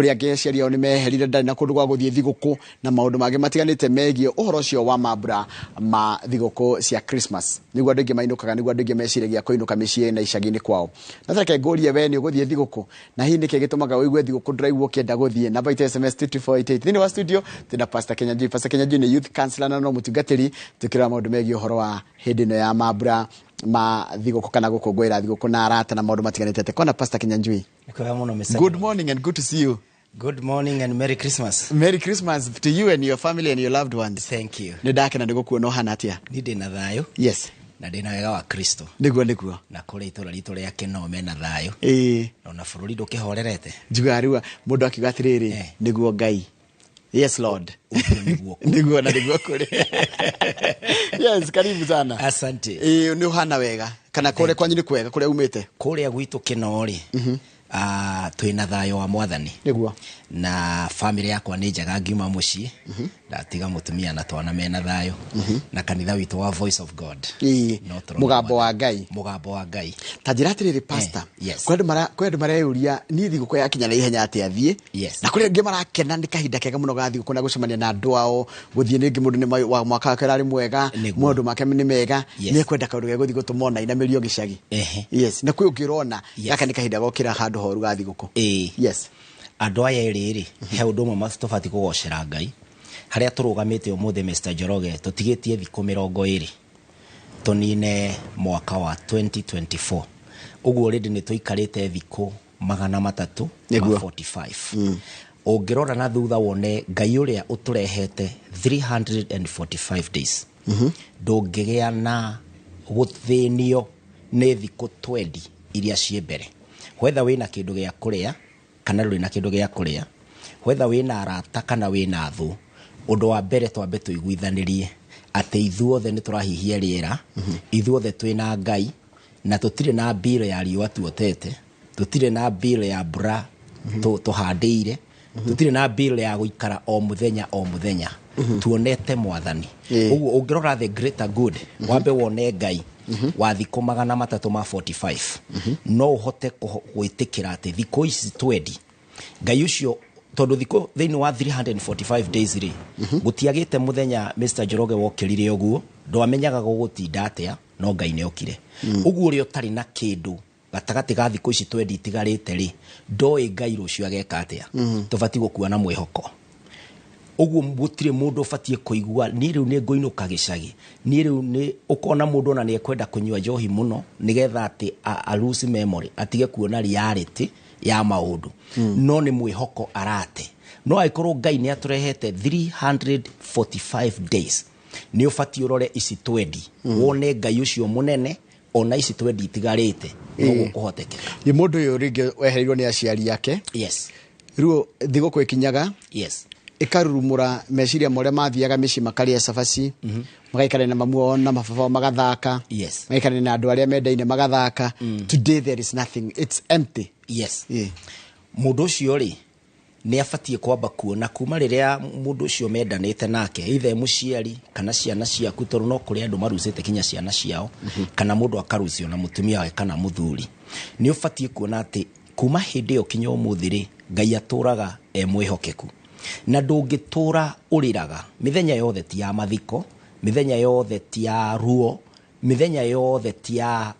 Kũrĩ angĩ aciari ao nĩ meherire, ndarĩ na kũndũ gwa gũthiĩ thigũkũ na maũndũ mangĩ matiganĩte megiĩ ũhoro ũcio wa mambura ma thigũkũ cia Christmas. Nĩguo andũ aingĩ mainũkaga, nĩguo andũ aingĩ meciragia kũinũka mĩciĩ na icagi-inĩ kwao. Na reke ngũrie, we nĩ ũgũthiĩ thigũkũ? Na hihi nĩkĩ gĩtũmaga ũigue thigũkũ ndũraigua ũkĩenda gũthiĩ? Namba itũ ya SMS 22488. Thĩinĩ wa studio twĩna Pastor Kenyanjui. Pastor Kenyanjui nĩ youth counselor na no mũtungatĩri, tũkĩrora maũndũ megiĩ ũhoro wa hĩndĩ ĩno ya mambura ma thigũkũ kana gũkũngũĩra thigũkũ na arata na maũndũ matiganĩte. Kona Pastor Kenyanjui. Nĩ kwega mũno, Mr. Good morning and good to see you. Good morning and Merry Christmas. Merry Christmas to you and your family and your loved ones. Thank you. Nĩ ndakena nĩ gũkuona, ũhana atĩa? Niĩ ndĩ na thayũ na ndĩ na wega wa Kristo. Nĩguo. Na kũrĩa itũra ritũ rĩa Kĩno mena thayũ. Na ona bũrũri ndũkĩhorerete. Njugaga rĩu mũndũ akiuga atĩrĩrĩ, nĩguo Ngai. Yes Lord. Ũguo nĩguo. Nĩguo na nĩguo kũrĩ. Yes, karibu sana. Asante. Ĩĩ, nĩ ũhana wega kana kũrĩa kwanyu nĩ kwega kũrĩa umĩte? Kũrĩa gwitũ Kĩno rĩ, twĩna thayũ wa Mwathani. Na family yakwa nĩ njega, ngiuma mũciĩ ndatiga mũtumia na twana mena thayũ na kanitha witũ wa Voice of God. No tũrona Mũgambo wa Mwathani. Ngai. Mũgambo wa Ngai. Ta njĩra atĩrĩrĩ, pastor. Yes. Kwĩ andũ mareyũria, niĩ thigũkũ yakinya na ihenya atĩa thiĩ? Na kũrĩ angĩ marakena nĩ kahinda kega mũno ga thigũkũ na gũcemania na andũ ao, gũthiĩ rĩngĩ mũndũ nĩ wa mwaka wake ũrarĩ mwega, maũndũ make nĩ mega, nĩ ekwenda kaũndũ ge gũthiĩ gũtũma ona inamĩrio gĩcagi. Yes, na kwĩ ũngĩ ũrona gaka nĩ kahinda gokĩra handũ horu ga thigũkũ. Andũ aya erĩ rĩ, he ũndũ ũmwe tũbatiĩ kũgocera Ngai harĩa tũrũgamĩte ũmũthĩ, Mr. Njoroge. Tũtigĩtie thikũ 20 tũnine mwaka wa 2024. Ũguo rĩndĩ nĩ tũikarĩte thikũ 300 ma 45. Ũngĩrora na thutha wone Ngai ũrĩa ũtũrehete 345 days, ndũngĩgĩa na gũthĩnio nĩ thikũ 20 iria ciĩ mbere, whether wĩna kĩndũ gĩa kũrĩa kana ndũrĩ na kĩndũ gĩa kũrĩa, whether wĩna arata kana wĩna thũ. Ũndũ wa mbere, twambe tũiguithanĩrie atĩ ithuothe nĩ tũrahihia rĩera, ithuothe twĩna Ngai na tũtirĩ na bill ya riũa tuotete, tũtirĩ na bill ya mbura tũhandĩire, tũtirĩ na bill ya gũikara o mũthenya o mũthenya tuonete Mwathani. Ũguo ũngĩrora the greater good, wambe wone Ngai wa thikũ 345 no ũhote gwĩtĩkĩra atĩ thikũ ici 20 Ngai ũcio, tondũ thikũ thĩinĩ wa 345 days rĩ, gũtiagĩte mũthenya, Mr. Njoroge, wokĩrire ũguo ndwamenyaga gũgũtinda atĩa, no Ngai nĩ okire. Ũguo ũrĩa ũtarĩ na kĩndũ gatagatĩ ga thikũ ici 20 itigarĩte rĩ, ndoĩ Ngai rũciũ ageka atĩa. Tũbatiĩ gũkua na mwĩhoko. Ũguo gũtirĩ mũndũ ũbatiĩ kũigua niĩ rĩu nĩ ngũinũka gĩcagi, niĩ rĩu nĩ ũkona mũndũ ona nĩ ekwenda kũnyua njohi mũno nĩgetha atĩ a lose memory, atige kuona reality ya maũndũ. No nĩ mwĩhoko arate. No angĩkorwo Ngai nĩ atũrehete 345 days, nĩ ũbatiĩ ũrore ici 20, wone Ngai ũcio mũnene ona ici 20 itigarĩte no gũkũhotekeka. Nĩ mũndũ ũyũ rĩngĩ wehereirwo nĩ aciari ake, rĩu thigũkũ ĩkinyaga, ĩkarurumũra meciria ma ũrĩa mathiaga mĩciĩ makarĩa cabaci, magaikarania na mamu wao na mababa wao magathaka, magaikarania na andũ arĩa mendaine magathaka. Today there is nothing, it's empty. Mũndũ ũcio rĩ, nĩ abatiĩ kwamba kuona kuma rĩrĩa mũndũ ũcio mendanĩte nake, either mũciari kana ciana ciaku, tondũ no kũrĩ andũ marucĩte kinya ciana ciao, kana mũndũ akarucio na mũtumia wake kana mũthuri. Nĩ ũbatiĩ kuona atĩ kuma hĩndĩ ĩyo kinya ũmũthĩ rĩ, Ngai atũraga e mwĩhokeku na ndũngĩtũra ũrĩraga mĩthenya yothe. Ti ya mathiko mĩthenya yothe, ti ya ruo mĩthenya yothe, ti ya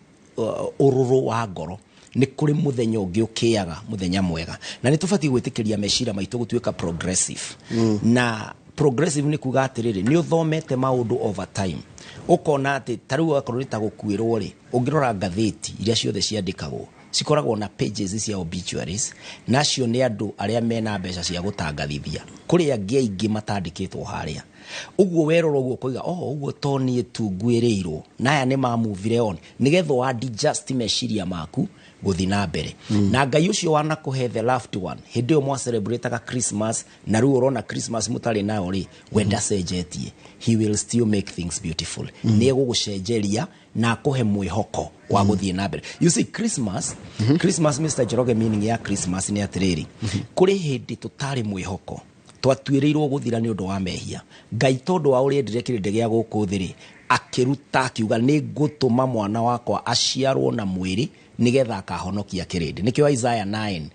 ũrũrũ wa ngoro. Nĩ kũrĩ mũthenya ũngĩ ũkĩaga, mũthenya mwega, na nĩ tũbatiĩ gwĩtĩkĩria meciria maitũ gũtuĩka progressive. Na progressive nĩ kuga atĩrĩrĩ, nĩ ũthomete maũndũ over time, ũkona atĩ ta rĩu akorwo nĩ ta gũkuĩrwo rĩ, ũngĩrora ngathĩti iria ciothe ciandĩkagwo cikoragwo na pages cia obituaries, na acio nĩ andũ arĩa mena mbeca cia gũtangathithia. Kũrĩ angĩ aingĩ matandĩkĩtwo harĩa ũguo. Werora ũguo ũkoiga, oh, ũguo to niĩ tu nguĩrĩirwo, na aya nĩ mamuvire on, nĩgetha wa adjust meciria maku gũthiĩ na mbere. Na Ngai ũcio wanakũhe the loved one hĩndĩ ĩyo mwa celebrataga Christmas, na rĩu ũrona Christmas mũtarĩ nayo rĩ, we ndacenjetie. He will still make things beautiful. Nĩ egũgũcenjeria na akũhe mwĩhoko wa gũthiĩ na mbere. You see, Christmas, Christmas, Mr. Njoroge, meaning ya Christmas nĩ atĩrĩrĩ, kũrĩ hĩndĩ tũtarĩ mwĩhoko, twatuĩrĩirwo gũthira nĩ ũndũ wa mehia. Ngai, tondũ wa ũrĩa endire kĩrĩndĩ gĩa gũkũ thĩ rĩ, akĩruta akiuga, nĩ ngũtũma mwana wakwa aciarwo na mwĩrĩ. Nĩgetha akahonokia kĩrĩndĩ. Nĩkĩo Isaiah 9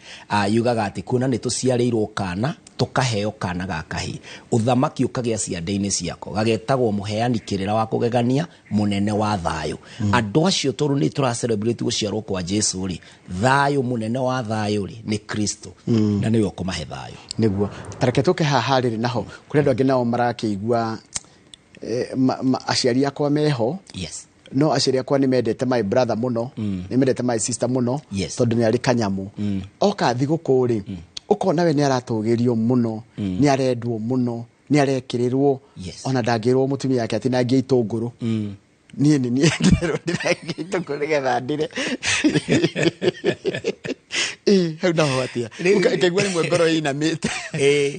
yugaga atĩ kuona nĩ tũciarĩirwo kana, tũkaheo kana ga kahĩĩ, ũthamaki ũkagĩa ciande-inĩ ciako, gagetagwo mũheani kĩrĩra wa kũgegania, mũnene wa thayũ. Andũ acio, tondũ nĩ tũra celebrate gũciarwo kwa Jesu rĩ, thayũ, mũnene wa thayũ rĩ, nĩ Kristo, na nĩwe ũkũmahe thayũ. Nĩguo tareke tũke haha rĩrĩ, naho kũrĩ andũ angĩ nao marakĩigua aciari akwa meho, no aciari akwa nĩ mendete my brother mũno, nĩ mendete my sister mũno, tondũ nĩ arĩ kanyamũ oka thigũkũ rĩ, ũkona we nĩ aratũgĩrio mũno, nĩ arendwo mũno, nĩ arekĩrĩrwo, ona ndangĩrwo mũtumia yake atĩ nangie itũngũrũ. Niĩ nĩ niĩ ndĩrerwo ndĩrangie itũngũrũ nĩgetha ndĩre. Ĩ hau naho atĩa? Ngaigua rĩmwe ngoro ĩinamĩte.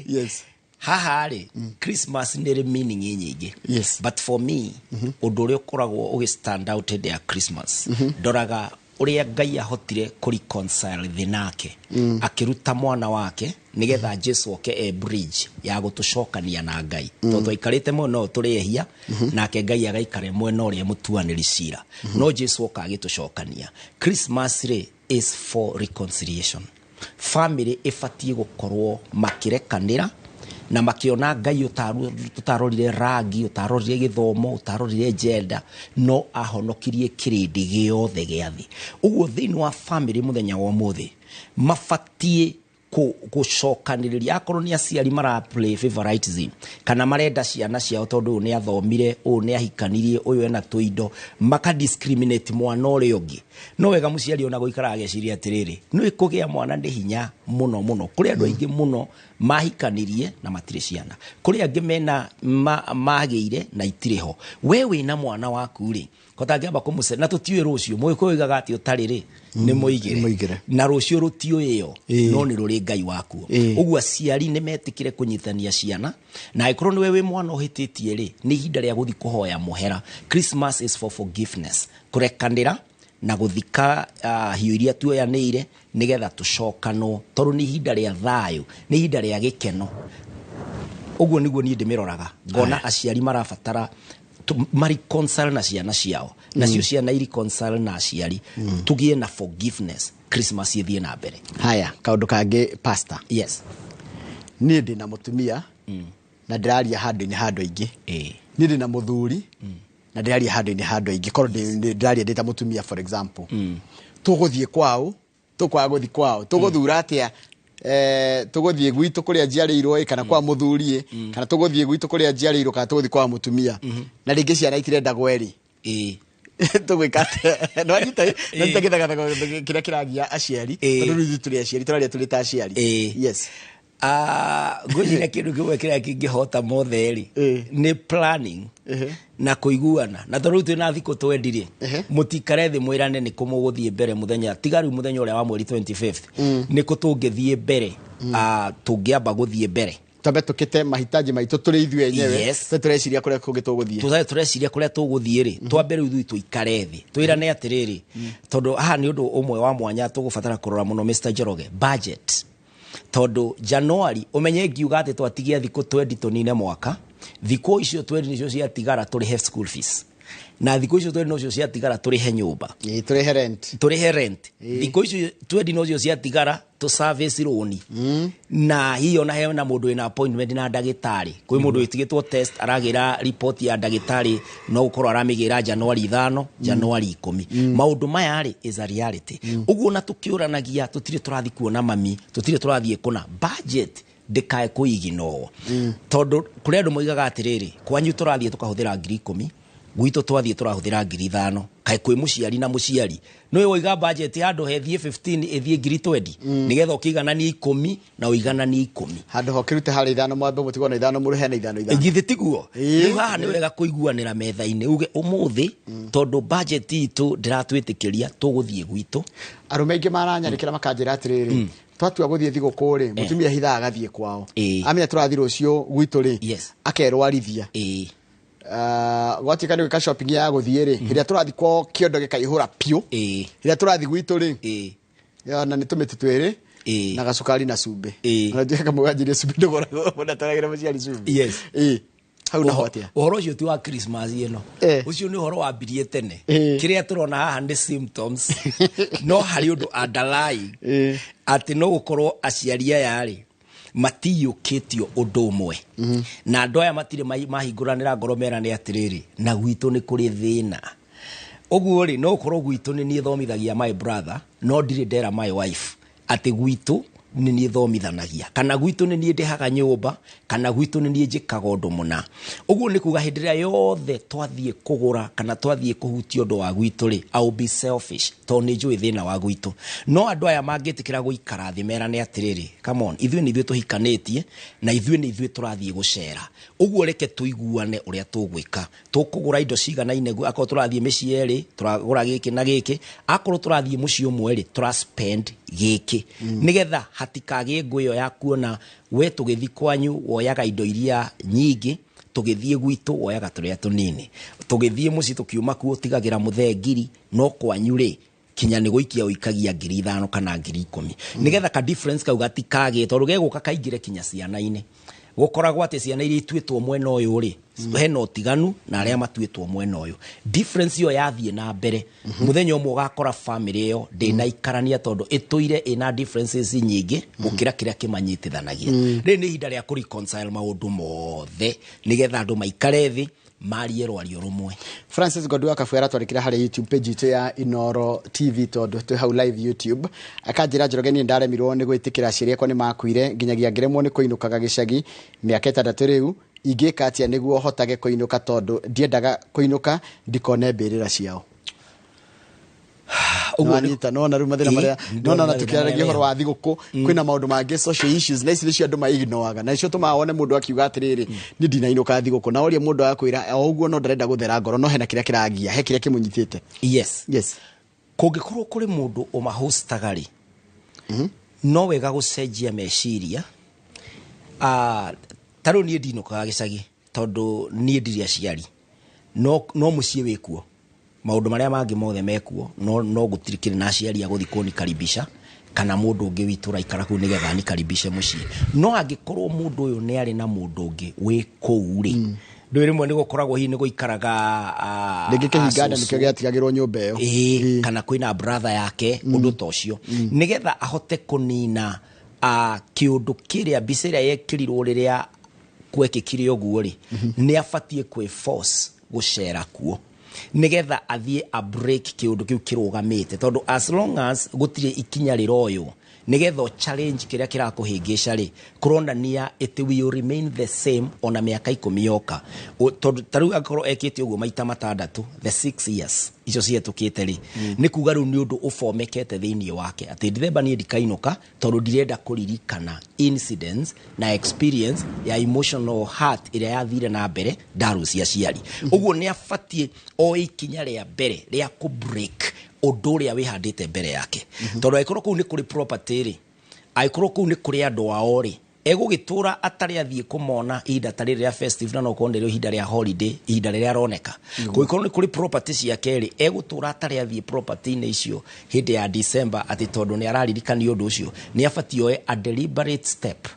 Yes. Haha rĩ, Christmas nĩ ĩrĩ meaning nyingĩ, but for me ũndũ ũrĩa ũkoragwo ũgĩ stand out hĩndĩ ya Christmas, ndoraga ũrĩa Ngai ahotire kũ reconcile thĩ nake, akĩruta mwana wake nĩgetha Jesu oke e bridge ya gũtũcokania na Ngai, tondũ twaikarĩte mwena ũyũ tũrĩ ehia, nake Ngai agaikara mwena ũrĩa mũtuanĩri cira, no Jesu oka agĩtũcokania. Christmas rĩ is for reconciliation. Family ĩbatiĩ gũkorwo makĩrekanĩra na makĩona Ngai ũtarorire rangi, ũtarorire gĩthomo, ũtarorire gender, no ahonokirie kĩrĩndĩ gĩothe gĩa thĩ. Ũguo thĩinĩ wa family mũthenya wa ũmũthĩ mabatiĩ gũcokanĩrĩria. Akorwo nĩ aciari mara play favoritism kana marenda ciana ciao tondũ ũyũ nĩ athomire, ũyũ nĩ ahikanirie, ũyũ ena tũindo, maka discriminate mwana ũrĩa ũngĩ, no wega mũciari ona gũikara ageciria atĩrĩrĩ, nĩ kũgĩa mwana nĩ hinya mũno mũno. Kũrĩ andũ aingĩ mũno mahikanirie na matirĩ ciana, kũrĩ angĩ mena magĩire na itirĩ ho. We wĩna mwana waku rĩ, kotangĩamba kũmũce na tũtiũĩ rũciũ. Mũgĩkũyũ oigaga atĩ ũtarĩ rĩ nĩ mũigĩre. Mũigĩre. Na rũciũ rũtiũĩyo, no nĩ rũrĩ Ngai wakuo. Ũguo aciari nĩ metĩkĩre kũnyitania ciana, na angĩkorwo nĩwe wĩ mwana ũhĩtĩtie rĩ, nĩ ihinda rĩa gũthiĩ kũhoya mũhera. Christmas is for forgiveness, kũrekanĩra na gũthika hiũ iria tuoyanĩire nĩgetha tũcokanwo, tondũ nĩ ihinda rĩa thayũ, nĩ ihinda rĩa gĩkeno. Ũguo nĩguo niĩ ndĩmĩroraga, ngona aciari marabatara mareconcile na ciana ciao, nacio ciana ireconcile na aciari, tũgĩe na forgiveness, Christmas ĩthiĩ na mbere. Haya, kaũndũ kangĩ, pastor. Yes. Niĩ ndĩ na mũtumia na ndĩraria handũ-inĩ handũ aingĩ. Niĩ ndĩ na mũthuri na ndĩraria handũ-inĩ handũ aingĩ. Korwo ndĩraria ndĩ ta mũtumia, for example, tũgũthiĩ kwao, tũkwaga gũthiĩ kwao, tũgũthura atĩa? Tũgũthiĩ gwitũ kũrĩa njiarĩirwo ĩ, kana kwa mũthuri ĩ, kana tũgũthiĩ gwitũ kũrĩa njiarĩirwo, kana tũgũthiĩ kwa mũtumia? Na rĩngĩ ciana itirendagwo erĩ. Tũgwĩka atĩa? Nĩwanyita nĩwanyita gĩthagathego kĩrĩa kĩragia aciari? Tondũ rĩu ithuĩ tũrĩ aciari, tũraria tũrĩ ta aciari. Yes. Ngwĩciria kĩndũ kĩmwe kĩrĩa kĩngĩhota mothe rĩ, nĩ planning na kũiguana. Na tondũ rĩu twĩna thikũ 20 rĩ, mũtikare thĩ mwĩrane nĩ kũ mũgũthiĩ mbere mũthenya tiga rĩu mũthenya ũrĩa wa mweri 25th, nĩ kũ tũngĩthiĩ mbere, tũngĩamba gũthiĩ mbere. Twambe tũkĩte mahitaji maitũ tũrĩ ithuĩ enyewe. Yes. Tũrĩ tũreciria kũrĩa kũngĩ tũgũthiĩ. Tũtarĩ tũreciria kũrĩa tũgũthiĩ rĩ, twambe rĩu ithuĩ tũikare thĩ twĩrane atĩrĩrĩ, tondũ haha nĩ ũndũ ũmwe wa mwanya tũgũbatara kũrora mũno, Mr. Njoroge, budget. Tondũ January, ũmenye ngiuga atĩ twatigia thikũ 20 tũnine mwaka, thikũ icio 20 nĩcio ciatigara tũrĩhe school fees, na thikũ icio 20 nocio ciatigara tũrĩhe nyũmba. Ĩĩ, tũrĩhe rent. Tũrĩhe rent. Thikũ icio 20 nocio ciatigara tũ service rũni, na hihi ona hena mũndũ wĩna appointment na ndagĩtarĩ, kwĩ mũndũ wĩtigĩtwo test, aragĩra report ya ndagĩtarĩ, no gũkorwo aramĩgĩra January 5, January 10. Maũndũ maya rĩ is a reality. Ũguo na tũkĩũranagia, tũtirĩ tũrathiĩ kuona mami, tũtirĩ tũrathiĩ kũna, budget ndĩkae kũiginwo, tondũ kũrĩ andũ moigaga atĩrĩrĩ, kwanyu tũrathiĩ tũkahũthĩra 10,000, gwitũ twathiĩ tũrahũthĩra 5,000. Kaĩ kwĩ mũciari na mũciari nĩwe waiga budget handũ hethiĩ 15 ĩthiĩ 20,000, nĩgetha ũkĩigananie 10 na ũigananie 10. Handũ ho kĩrute harĩ ithano, mwambe mũtigwo na ithano, mũrĩhe na ithano ithano. Githĩ tiguo? Rĩu haha nĩ wega kũiguanĩra metha-inĩ, uge ũmũthĩ tondũ budget itũ ndĩratwĩtĩkĩria, tũgũthiĩ gwitũ. Arũme aingĩ maranyarĩkĩra makanjĩra atĩrĩrĩ, twatua gũthiĩ thigũkũ rĩ, mũtumia hithaga agathiĩ kwao. Amenya tũrathiĩ rũciũ gwitũ rĩ, akerwarithia. Gwatuĩka nĩ gwĩka shopping ya gũthiĩ rĩ, hĩrĩa tũrathiĩ kwao kĩondo gĩkaihũra piũ. Hĩrĩa tũrathiĩ gwitũ rĩ, ona nĩ tũmĩtĩ twĩrĩ na gacukari na cumbĩ. Ona nduĩka kamwe wanjirie cumbĩ ndũgũragwo, mũndũ atwaragĩra mũciari cumbĩ. Hau naho atĩa? Ũhoro ũcio ti wa Christmas ĩno. Ũcio nĩ ũhoro wambirie tene. Kĩrĩa tũrona haha nĩ symptoms, no harĩ ũndũ underlying, atĩ no gũkorwo aciari aya rĩ matiyũkĩtio ũndũ ũmwe, na andũ aya matirĩ mahingũranĩra ngoro merane atĩrĩrĩ, na gwitũ nĩ kũrĩ thĩna. Ũguo rĩ, no ũkorwo gwitũ nĩ niĩ thomithagia my brother, no ndirĩ ndera my wife atĩ gwitũ nĩ niĩ thomithanagia, kana gwitũ nĩ niĩ ndĩhaga nyũmba, kana gwitũ nĩ niĩ njĩkaga ũndũ mũna. Ũguo nĩ kuga hĩndĩ ĩrĩa yothe twathiĩ kũgũra kana twathiĩ kũhutia ũndũ wa gwitũ rĩ, I will be selfish, tondũ nĩ njũĩ thĩna wa gwitũ. No andũ aya mangĩtĩkĩra gũikara thĩ merane atĩrĩrĩ, come on, ithuĩ nĩ ithuĩ tũhikanĩtie na ithuĩ nĩ ithuĩ tũrathiĩ gũcera, ũguo reke tũiguane ũrĩa tũgwĩka, tũkũgũra indo ciganaine, akorwo tũrathiĩ mĩciĩ ĩrĩ tũragũra gĩkĩ na gĩkĩ, akorwo tũrathiĩ mũciĩ ũmwe rĩ, tũra spend gĩkĩ, nĩgetha hatikagĩe ngũ ĩyo ya kuona we tũgĩthiĩ kwanyu woyaga indo iria nyingĩ, tũgĩthiĩ gwitũ woyaga tũrĩa tũnini, tũgĩthiĩ mũciĩ tũkiuma kuo tigagĩra mũthee ngiri, no kwanyu rĩ kinya nĩ gũikia ũikagia 5,000 kana 10,000, nĩgetha ka difference kau gatikagĩe, tondũ gegũka kaingĩre kinya ciana-inĩ. Gũkoragwo atĩ ciana iria ituĩtwo mwena ũyũ rĩ, hena ũtiganu na arĩa matuĩtwo mwena ũyũ. Difference ĩyo yathiĩ na mbere, mũthenya ũmwe ũgakora family ĩyo ndĩnaikarania, tondũ ĩtũire ĩna differences nyingĩ gũkĩra kĩrĩa kĩmanyitithanagia. Rĩrĩ nĩ ihinda rĩa kũ-reconcile maũndũ mothe, nĩgetha andũ maikare thĩ marie rwario rũmwe. Francis Godua Kabuya aratwarĩkĩra harĩ YouTube page itũ ya Inoro TV, tondũ twĩ hau live YouTube, akanjĩra, "Njoroge, niĩ ndaremirwo nĩ gwĩtĩkĩra aciari akwa nĩ makuire, nginyagia ngĩremwo nĩ kũinũkaga gĩcagi mĩaka 6 rĩu. Ingĩka atĩa nĩguo hotage kũinũka, tondũ ndiendaga kũinũka ndikone mbĩrĩra ciao?" Ũguo Nĩwanyita? Nona rĩu mathĩna marĩa Ndona nona na mathĩna tũkĩaragia marĩa ũhoro wa thigũkũ, kwĩna maũndũ mangĩ, social issues, na ici nĩcio andũ maignoaga, na icio tũmaga wone mũndũ akiuga atĩrĩrĩ, niĩ ndinainũka thigũkũ, na oria mũndũ agakwĩra o ũguo, no ndarenda gũthera ngoro, no hena kĩrĩa kĩragia, he kĩrĩa kĩmũnyitĩte. Kũngĩkorwo kũrĩ mũndũ ũmahostaga rĩ, no wega gũcenjia meciria. Ta rĩu niĩ ndinũkaga gĩcagi tondũ niĩ ndirĩ aciari, no mũciĩ wĩkuo, maũndũ marĩa mangĩ mothe mekuo, no gũtirĩ kĩrĩ na aciari a gũthiĩ kũnikaribisha kana mũndũ ũngĩ witũ ũraikara kũu nĩgetha anikaribishe mũciĩ. No angĩkorwo mũndũ ũyũ nĩ arĩ na mũndũ ũngĩ wĩ kũu rĩ, ndũĩ rĩmwe nĩ gũkoragwo hihi nĩ gũikaraga Rĩngĩ kĩhinganda acũcũ. Nĩkĩo gĩatigagĩrwo nyũmba ĩyo. Ĩĩ, kana kwĩna brother yake, ũndũ ta ũcio, nĩgetha ahote kũnina kĩũndũ kĩrĩa, mbica ĩrĩa yekĩrirwo rĩrĩa gwekĩkire ũguo rĩ, nĩ abatiĩ kwĩ force gũcera kuo, nĩgetha athiĩ a break kĩũndũ kĩu kĩrũgamĩte, tondũ as long as gũtirĩ ikinya rĩroywo nĩgetha challenge kĩrĩa kĩrakũhĩngĩca rĩ, kũronania it will remain the same ona mĩaka 10 yoka. Tondũ ta rĩu angĩkorwo ekĩte ũguo maita matandatũ the 6 years icio cihetũkĩte rĩ, nĩ kuga rĩu nĩ ũndũ ũbomekete thĩinĩ wake atĩ ndithemba niĩ ndikainũka, tondũ ndirenda kũririkana incidents na experience ya emotional heart ĩrĩa yathire na mbere ndarucia aciari. Ũguo nĩ abatiĩ o ikinya rĩa mbere rĩa kũ break ũndũ ũrĩa wĩhandĩte mbere yake, tondũ angĩkorwo kũu nĩ kũrĩ property rĩ, angĩkorwo kũu nĩ kũrĩ andũ ao rĩ, egũgĩtũra atarĩ athiĩ kũmona ihinda ta rĩrĩ rĩa festive, na no korwo nĩrĩo ihinda rĩa holiday, ihinda rĩrĩa aroneka. Kũngĩkorwo nĩ kũrĩ property ciake rĩ, egũtũra atarĩ athiĩ property-inĩ icio hĩndĩ ya December, atĩ tondũ nĩ araririkanio ũndũ ũcio. Nĩ abatiĩ oe a deliberate step,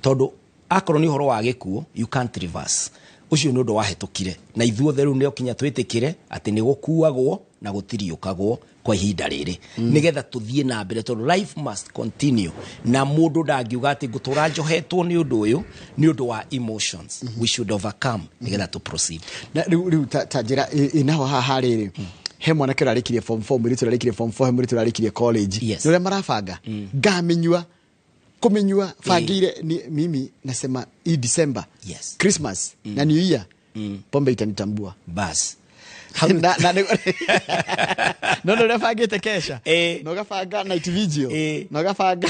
tondũ akorwo nĩ ũhoro wa gĩkuũ, you can't reverse. Ũcio nĩ ũndũ wahĩtũkire, na ithuothe rĩu nĩ kinya twĩtĩkĩre atĩ nĩ gũkuagwo na gũtiriũkagwo kwa ihinda rĩrĩ, nĩgetha tũthiĩ na mbere, tondũ life must continue, na mũndũ ndangiuga atĩ ngũtũra njohetwo nĩ ũndũ ũyũ nĩ ũndũ wa emotions. We should overcome nĩgetha tũ proceed. Na rĩu ta njĩra ĩnaho haha rĩrĩ, he mwanake ũrarĩkirie form 4, mũirĩtu ũrarĩkirie form 4, he mũirĩtu ũrarĩkirie college. Nĩ ũrĩa marabanga ngamĩnyua kũmĩnyua bangĩire mimi nasema hii December, Christmas na New Year, pombe itanitambua. Bas. Na no nĩ ũrĩa bangĩte kesha na ũgabanga night vigil na ũgabanga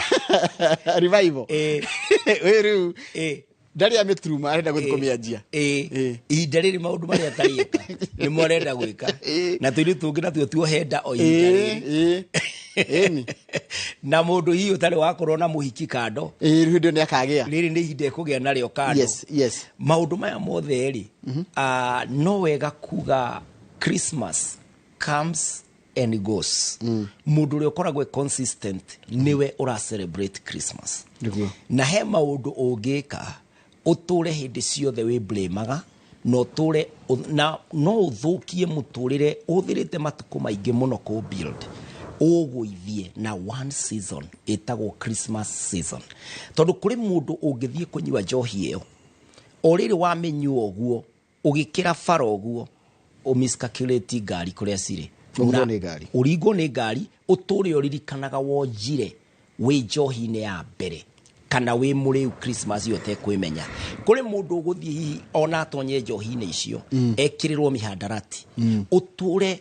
revival, wĩ rĩu ndarĩ amĩturuma, arenda gũthiĩ kũmĩanjia. Ihinda rĩrĩ maũndũ marĩa atarĩka nĩmo arenda gwĩka, na tũirĩtu tũngĩ natuo tuohenda o ihinda rĩrĩ. Ĩni. Na mũndũ hihi ũtarĩ wakorwo na mũhiki kando, Rĩu hĩndĩ ĩyo nĩ akagĩa. Rĩrĩ nĩ ihinda ekũgĩa narĩo kando. Maũndũ maya mothe rĩ, no wega kuga Christmas comes and goes. Mũndũ ũrĩa ũkoragwo e consistent nĩwe ũra celebrate Christmas. Na he maũndũ ũngĩka ũtũre hĩndĩ ciothe wĩ blamaga Na ũtũre na no ũthũkie mũtũrĩre ũhũthĩrĩte matukũ maingĩ mũno kũ build, ũgũithie na one season ĩtagwo Christmas season. Tondũ kũrĩ mũndũ ũngĩthiĩ kũnyua njohi ĩyo, o rĩrĩ wamĩnyua ũguo, ũgĩkĩra bara ũguo, ũmiscalculate ngari kũrĩa cirĩ. Ũgũthwo Na nĩ ngari. Ũringwo nĩ ngari, ũtũre ũririkanaga wonjire wĩ njohi-inĩ ya mbere kana wĩ mũrĩu Christmas ĩyo ũtekwĩmenya. Kũrĩ mũndũ ũgũthiĩ hihi ona atonye njohi-inĩ icio, ekĩrĩrwo mĩhandarati, ũtũre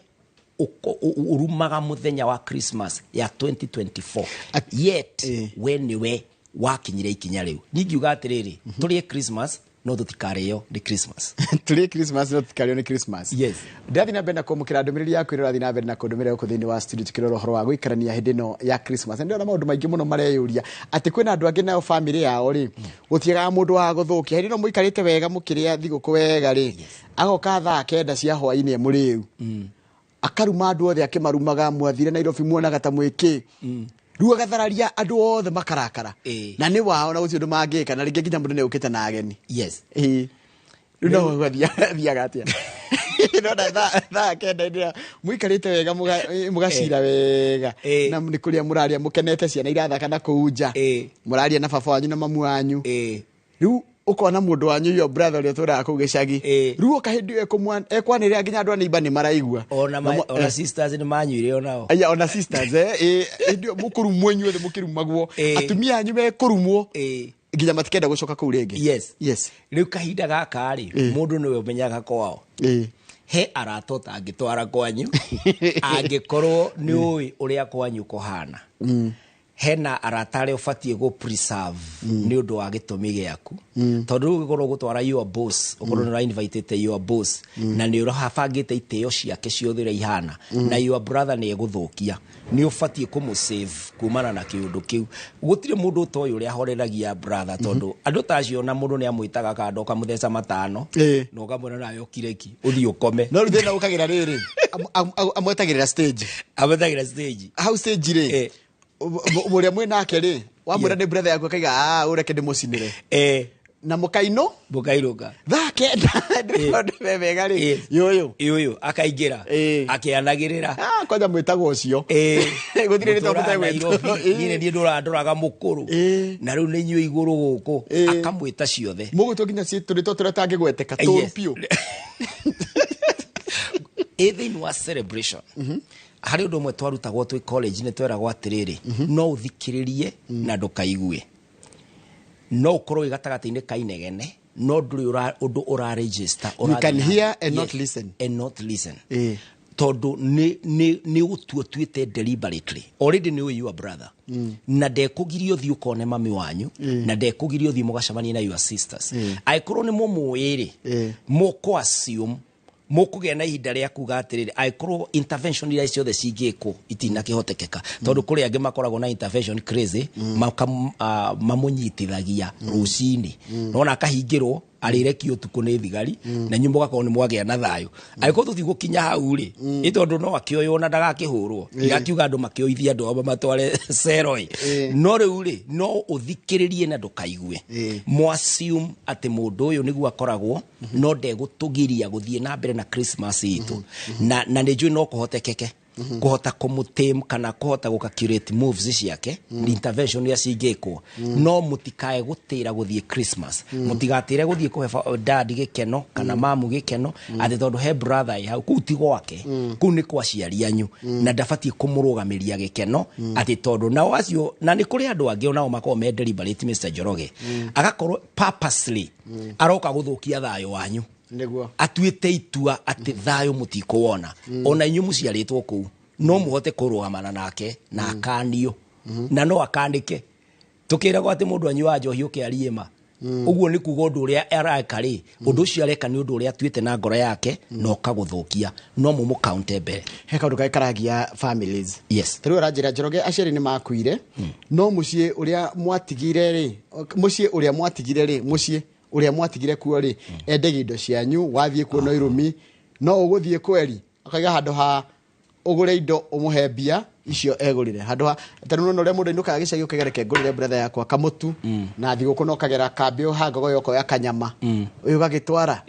ũrumaga mũthenya wa Christmas ya 2024, yet we nĩwe wakinyire ikinya rĩu. Ningiuga atĩrĩrĩ, tũrĩe Christmas no tũtikarĩo nĩ Christmas. Tũrĩe Christmas no tũtikarĩo nĩ Christmas. Yes. Ndĩrathiĩ na mbere na kwamũkĩra ndũmĩrĩri yaku ĩrĩa ũrathiĩ na mbere na kũndũmĩra gũkũ thĩinĩ wa studio, tukĩrora ũhoro wa gũikarania hĩndĩ ĩno ya Christmas. Na ndĩrona maũndũ maingĩ mũno mareyũria atĩ kwĩna andũ angĩ nao bamĩrĩ yao rĩ, gũtiagaga mũndũ wa gũthũkia. Hĩndĩ ĩno mũikarĩte wega mũkĩrĩa thigũkũ wega rĩ, agoka thaa 9 cia hwaĩ-inĩ e mũrĩu, akaruma andũ othe akĩmarumaga, mwathire Nairobi muonaga ta mwĩkĩ. Rĩu agathararia andũ othe makarakara. Na nĩ wao na gũtirĩ ũndũ mangĩka, na rĩngĩ nginya mũndũ nĩ ũkĩte na ageni. Rĩu no gũthiaga atĩa? Ndĩrona thaa 9 hĩndĩ ĩrĩa mũikarĩte wega, mũgacira wega. Na nĩ kũrĩa mũraria mũkenete, ciana irathaka na kũu nja. Mũraria na baba wanyu na mamu wanyu. Rĩu ũkona mũndũ wanyu, your brother ũrĩa ũtũraga kũu gĩcagi. Rĩu oka hĩndĩ ĩyo ekwanĩrĩra nginya andũ a neighbor nĩ maraigua. Ona Na ona sisters nĩ manyuire onao. Aya, ona sisters, hĩndĩ ĩyo mũkũrumwo inyuothe mũkĩrumagwo. Atumia anyu mekũrumwo. Nginya matikenda gũcoka kũu rĩngĩ. Yes. Yes. Rĩu kahinda gaka rĩ, mũndũ nĩwe ũmenyaga kwao. He arata ũtangĩtwara kwanyu, angĩkorwo nĩ ũĩ ũrĩa kwanyu kũhana. Hena arata arĩa ũbatiĩ gũ preserve nĩ ũndũ wa gĩtũmi gĩaku. Tondũ rĩu ũngĩkorwo ũgũtwara your boss, ũkorwo nĩ ũra-invitĩte your boss, na nĩ ũrabangĩte itĩo ciake ciothe ũrĩa ihana, na your brother nĩ egũthũkia, nĩ ũbatiĩ kũmũ-save kumana na kĩũndũ kĩu. Gũtirĩ mũndũ ũtoĩ ũrĩa ahoreragia brother, tondũ andũ ta acio na mũndũ nĩ amwĩtaga kando ũkamũtheca 5, na ũkamwĩra nawe ũkire ki, ũthiĩ ũkome. No rĩu thĩna ũkagĩra rĩrĩ, amwetagĩrĩra stage. Amwetagĩrĩra stage. Hau stage rĩ, ũrĩa mwĩ nake rĩ, wamwĩra nĩ brother yaku akaiga, ũreke ndĩmũcinĩre. Na mũkainũ? Mũkainũka. Thaa 9, ndĩrona ndĩme wega rĩ. Yũyũ. Yũyũ, akaingĩra. Akĩanagĩrĩra. Kwanja mwĩtagwo ũcio. Gũtirĩ rĩtwa Mũtũraga mũtegwĩtwo. Nairobi. Niĩ nĩ niĩ ndũrandoraga mũkũrũ. Na rĩu nĩ inyuĩ igũrũ gũkũ. Akamwĩta ciothe. Mũgwĩtwo nginya tũrĩtwa tũrĩa tangĩgweteka, tũru biũ. Ĩ thĩinĩ wa celebration, harĩ ũndũ ũmwe twarutagwo twĩ college, nĩ tweragwo atĩrĩrĩ, no ũthikĩrĩrie na ndũkaigue. No ũkorwo wĩ gatagatĩ-inĩ ka inegene, no ndũrĩ ũndũ ũra register, You can ũrathiĩ na hear and not Yes, listen. and not listen. Tondũ nĩ gũtua ũtuĩte deliberately. Already nĩ ũĩ your brother. Na ndekũgiria ũthiĩ ũkone mami wanyu, na ndekũgiria ũthiĩ mũgacemanie na your sisters. Angĩkorwo nĩ mũmũĩ rĩ, mũkũ assume mũkũgĩa na ihinda rĩa kuga atĩrĩrĩ, angĩkorwo intervention iria ciothe cingĩkwo itinakĩhotekeka, tondũ kũrĩ angĩ makoragwo na intervention crazy, mamũnyitithagia rũcinĩ. Nona akahingĩrwo, arĩrekio ũtukũ nĩ thigari, na inyuĩ mũgakorwo nĩ mwagĩa na thayũ. Angĩkorwo tũtigũkinya hau rĩ, nĩ tondũ no akĩoywo na ndagakĩhũrwo, ndigakiuga andũ makĩoithie andũ ao mamatware cero ĩ. No rĩu rĩ, no ũthikĩrĩrie na ndũkaigue. Mwassume atĩ mũndũ ũyũ nĩguo akoragwo, no ndegũtũgiria gũthiĩ na mbere na Christmas itũ. Na nĩ njũĩ no kũhotekeke. Kũhota kũmũtame kana kũhota gũka curate moves ciake, intervention iria cingĩkwo. No mũtikae gũtĩra gũthiĩ Christmas. Mũtigatĩre gũthiĩ kũhe dad gĩkeno kana mamu gĩkeno, atĩ tondũ he brother ĩ hau, kũu ti gwake, kũu nĩ kwa aciari anyu, na ndabatiĩ kũmũrũgamĩria gĩkeno, atĩ tondũ nao acio, na nĩ kũrĩ andũ angĩ onao makoragwo me deliberate, Mister Njoroge. Agakorwo purposely aroka gũthũkia thayũ wanyu. Atuĩte itua atĩ thayũ mũtikũwona. Ona inyuĩ mũciarĩtwo kũu, no mũhote kũrũgamana nake na akanio. Na no akanĩke. Tũkĩragwo atĩ mũndũ anyuaga njohi ũkĩarie ma. Ũguo nĩ kuga ũndũ ũrĩa areka rĩ, ũndũ ũcio areka nĩ ũndũ ũrĩa atuĩte na ngoro yake, na ũkagũthũkia. No mũmũkaunte mbere. He kaũndũ karĩa karagia families. Yes. Ta rĩu aranjĩra Njoroge, aciari nĩ makuire, no mũciĩ ũrĩa mwatigire rĩ, mũciĩ ũrĩa mwatigire rĩ, mũciĩ ũrĩa mwatigire kuo rĩ, endagia indo cianyu, wathiĩ kuo no irũmi, no ũgũthiĩ kweri, akaiga handũ ha ũgũre indo ũmũhe mbia, Icio egũrire handũ ha tarĩu nĩ ũrĩa mũndũ ainũkaga gĩcagi ũkaiga reke ngũrĩre brother yakwa kamũtu na thigũkũ no kagera kambĩ hangogoyo ũkoya kanyama ũyũ ũgagĩtwara.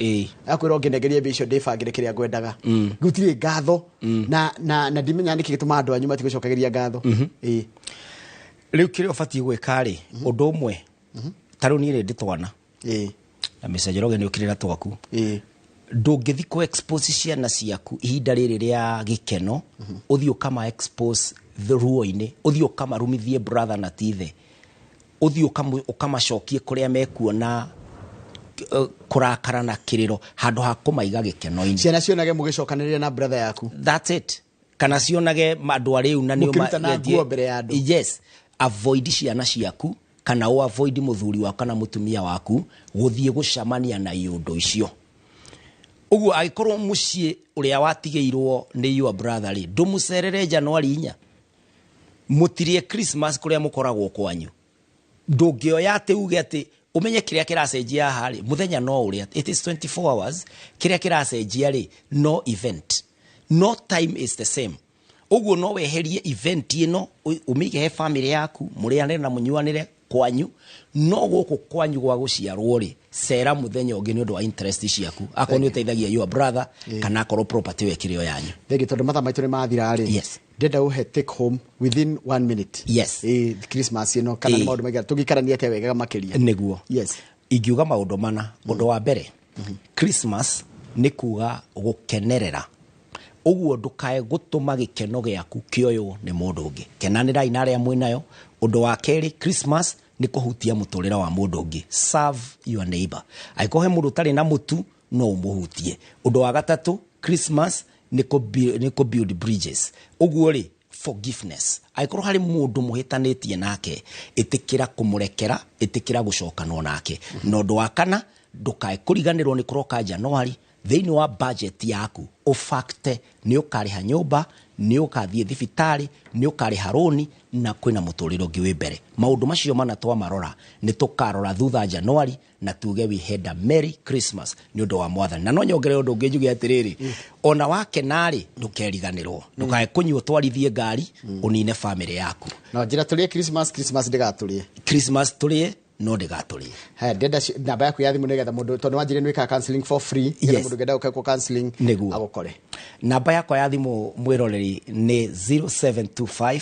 Akwĩra ũngĩnengeria mbia icio ndĩbangĩre kĩrĩa ngwendaga. Gũtirĩ ngatho na ndimenya nĩkĩ gĩtũmaga andũ anyu matigũcokagĩria ngatho. Rĩu kĩrĩa ũbatiĩ gwĩka rĩ, ũndũ ũmwe, ta rĩu niĩ rĩ ndĩ twana na Mr. Njoroge nĩ ũkĩrĩ na twaku. Ndũngĩthi kũ expose ciana ciaku ihinda rĩrĩ rĩa gĩkeno, ũthiĩ ũkama expose ruo-inĩ, ũthiĩ ũkamarumithie brother na tithe, ũthiĩ ũkamacokie kũrĩa mekuona kũrakara na kĩrĩro handũ ha kũmaiga gĩkeno-inĩ. Ciana cionage mũgĩcokanĩrĩria na brother yaku. That's it. Kana cionage andũ arĩu na nĩo Mũkĩrutana nguo mbere ya andũ. Yes. Avoid ciana ciaku kana ũ avoid mũthuri waku kana mũtumia waku gũthiĩ gũcemania na iũndũ icio. Ũguo angĩkorwo mũciĩ ũrĩa watigĩirwo nĩ your brother rĩ, ndũmũcerere January 4, mũtirie Christmas kũrĩa mũkoragwo kwanyu. Ndũngĩoya atĩ uge atĩ ũmenye kĩrĩa kĩracenjia haha rĩ, mũthenya no ũrĩa, it is 24 hours, kĩrĩa kĩracenjia rĩ, no event, no time is the same. Ũguo no weherie event ĩno ũmĩige he family yaku, mũrĩanĩre na mũnyuanĩre kwanyu, no gũkũ kwanyu gwa gũciarwo rĩ, cera mũthenya ũngĩ nĩ ũndũ wa interest ciaku, akorwo nĩ ũteithagia your brother kana akorwo property ĩyo ĩkĩrĩ o yanyu. Thengi tondũ mathaa maitũ nĩ mathira rĩ. Ndĩrenda ũhe take home within 1 minute. Christmas ĩno kana nĩ maũndũ maigana tũngĩikarania atĩa wega makĩria. Nĩguo. Ingiuga maũndũ mana. Ũndũ wa mbere, Christmas nĩ kuga gũkenerera. Ũguo ndũkae gũtũma gĩkeno gĩaku kĩoywo nĩ mũndũ ũngĩ. Kenanĩrai na arĩa mwĩnayo. Ũndũ wa kerĩ, Christmas nĩ kũhutia mũtũrĩre wa mũndũ ũngĩ. Serve your neighbor. Angĩkorwo he mũndũ ũtarĩ na mũtu, no ũmũhutie. Ũndũ wa gatatũ, Christmas nĩ kũ build bridges. Ũguo rĩ, forgiveness. Angĩkorwo harĩ mũndũ mũhĩtanĩtie nake, ĩtĩkĩra kũmũrekera, ĩtĩkĩra gũcokanwo nake. Na ũndũ wa kana, ndũkae kũriganĩrwo nĩ kũroka January, thĩinĩ wa budget yaku ũfacte nĩ ũkarĩha nyũmba, nĩ ũkathiĩ thibitarĩ, nĩ ũkarĩha rũni, na kwĩna mũtũrĩre ũngĩ wĩ mbere. Maũndũ macio mana twamarora nĩ tũkarora thutha January na tuge we had a Merry Christmas nĩ ũndũ wa Mwathani. Na no nyongerere ũndũ ũngĩ njuge atĩrĩrĩ, ona wakena-rĩ, ndũkeriganĩrwo, ndũkae kũnyua ũtwarithie ngari ũnine family yaku. No njĩra tũrĩe Christmas, Christmas ndĩgatũrĩe. Christmas tũrĩe no ndĩgatũrĩe. Haya, ndĩrenda namba yaku ya thimũ nĩgetha mũndũ, tondũ wanjĩrire nĩ wĩkaga counseling for free, nĩgetha mũndũ ũngĩenda gũka counseling agũkore. Namba yakwa ya thimũ mwĩroreri nĩ 0725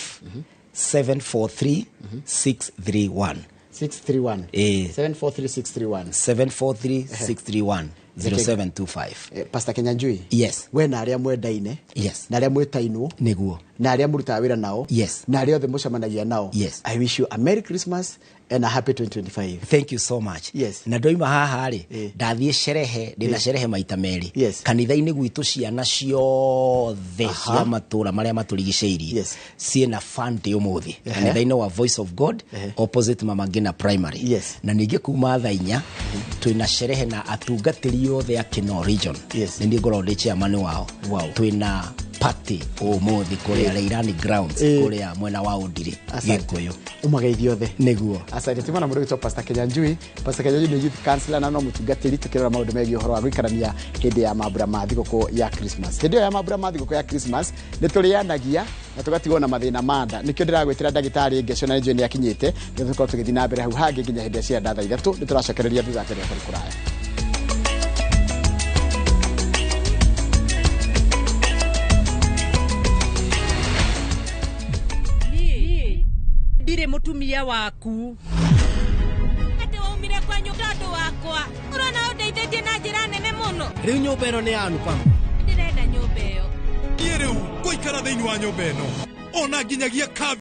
743 631. 631. 743 631. 743 631 0725. Pastor Kinyanjui. We na arĩa mwendaine. Na arĩa mwĩtainwo. Nĩguo. Na arĩa mũrutaga wĩra nao. Na arĩa othe mũcemanagia nao. I wish you a Merry Christmas and a happy 2025. Thank you so much. Na ndoima haha rĩ, ndathiĩ sherehe, ndĩna sherehe maita merĩ. Kanitha-inĩ gwitũ ciana ciothe cia matũra marĩa matũrigicĩirie ciĩna fund ũmũthĩ. Kanitha-inĩ wa Voice of God, opposite Mama Ngina Primary. Na ningĩ kuma thaa 4 twĩna sherehe na atungatĩri othe a Kinoo Region. Nĩ niĩ ngoragwo ndĩ chairman wao. Twĩna party ũmũthĩ kũrĩa Leirani Grounds, kũrĩa mwena wa Ũndirĩ, Gĩkũyũ. Ũmageithie othe. Nĩguo. Asante. Tumana mũndũ wĩtwo Pastor Kinyanjui. Pastor Kinyanjui nĩ youth counselor na no mũtungatĩri, tũkĩrora maũndũ megiĩ ũhoro wa gũikarania hĩndĩ ya mambura ma thigũkũ ya Christmas. Hĩndĩ ĩyo ya mambura ma thigũkũ ya Christmas nĩ tũrĩanagia na tũgatigwo na mathĩna ma nda. Nĩkĩo ndĩragwĩtĩra ndagĩtarĩ Ngeco na nĩnjũĩ nĩ akinyĩte, nĩguo tũkorwo tũgĩthiĩ na mbere hau hangĩ nginya hĩndĩ ya cianda thaa 3. Nĩ tũracokereria thutha wa kĩrĩa kũraya. Ndirĩ mũtumia waku. Atĩ waumire kwanyu tondũ wakwa. Ũrona ũndeithĩtie na njĩra nene mũno. Rĩu nyũmba ĩno nĩ ya Anupam. Ndĩrenda nyũmba ĩyo. Niĩ rĩu ngũikara thĩinĩ wa nyũmba ĩno. Ona nginyagia